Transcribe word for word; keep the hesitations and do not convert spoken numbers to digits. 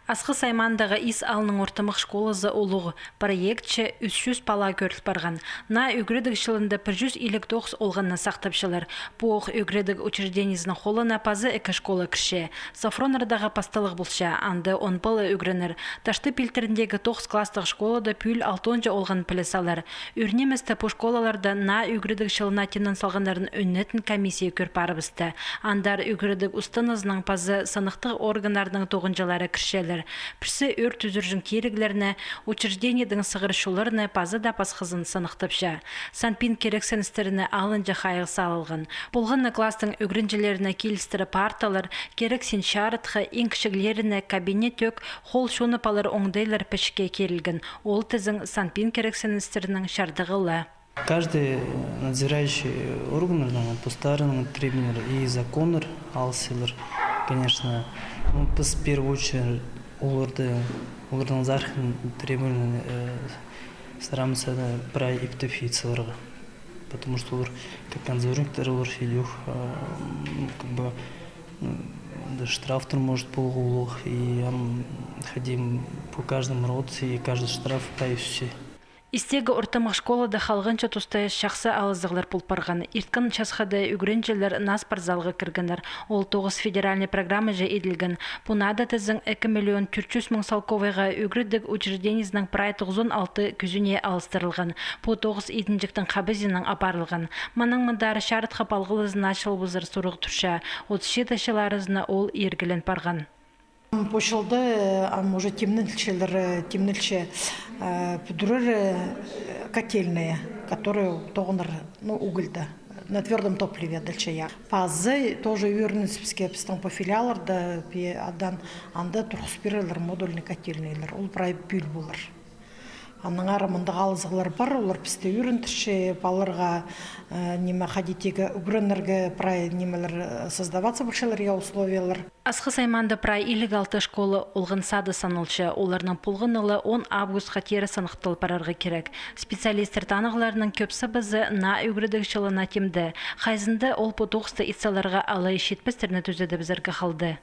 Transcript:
Асхыс аймаандағы Ис аалның ортымах школазы улуғ. Проектче ӱс чӱс пала кӧріл парған. Наа ӱгредіг чылында пір чӱс илиг тоғыс олғанны сахтапчалар. Пу ох ӱгредіг учреждениезінің холына паза ікі школа кірче. Софроннардағы пасталығ полча, анда он пала ӱгренер. Ташты пилтіріндегі тоғыс класстығ школада пӱӱл алтонҷа олған піліс алар. Ӱр ниместе пу школаларда наа ӱгредіг чылына тимнен салғаннарын ӱнетін комиссия кӧр парыбысты. Андар ӱгредіг устаназының паза сыныхтығ органнарының тоғынҷылары кірчелер. Пірсі ӱр тӱзірҷең тиріглерні, учреждениедең сығырчуларны паза даа пасхазын сыныхтапча. Санпин кирексеністеріне алынҷа хайығ салылған. Полған на класстың ӱгренҷілеріне килістіре парталар, кирексен чарытхы, иң кічіглеріне кабинет ӧк, хол чонып алар оңдайлар пічікке кирілген. Ол тізең санпин кирексеністерінің чардығы ла. Каждый надзирающий органнарның постарының требованиелері и законнар алысчалар, конечно. Ну, піс в первую очередь оларды, олардың зархын требованиелерін, э, стараемся, да, прай иптеп ит саларға. Потому что олар как надзорниктер, олар идӧк, э, ну, как бы, м, да, штрафтар может поларға улуғ, и ам хотим по каждому роце, и каждый штраф прай ӱсче. Истегі ортымах школада халғанҷы туста чахсы алызығлар пол парған. Ирткен часхада ӱгренҷілер наа спортзалға кіргеннер. Ол тоғыс федеральный программаҷа иділген. Пу наада тізең ікі миллион тӧрт чӱс муң салковайға ӱгредіг учреждениезінің прай тоғызон алты кӱзіне алыстырылған. Пу тоғыс идінҷектің хабазинаң апарылған. Манаң мындар чарытхы палғалызын ачылыбызар сурығ турча. Отыс читі чыл аразына ол иргілен парған. Пу чылда, э, ам уже тимнелчелер, э, тимнелче, э, пӱдірер, э, котельная, которая тоғынар, ну, угольда, на твердом топливе адалча, я. Пазы тоже ӧрінісібіске, пістің пу филиалларда, пе, адан, анда турғыс пирерлер модульный котельныйлар, ол прай пӱӱл полар. Аннаңар мындағ алызығлар пар, олар пісті ӧріндірче, паларға, э, ниме, ходить итке, ӱгренерге, прай нимелер, э, создаваться полчалар, я, условиялар. Асхыс аймаанда прай илиг алты школа олған сады саналча, оларның полғаны ла он августха теере сыныхтал парарға кирек. Специалистер танығларының кӧп сыбызы наа ӱгредіг чылына тимде. Хайзында ол пу тоғысты ит саларға алай читпестерні тӱзедібізерге халды.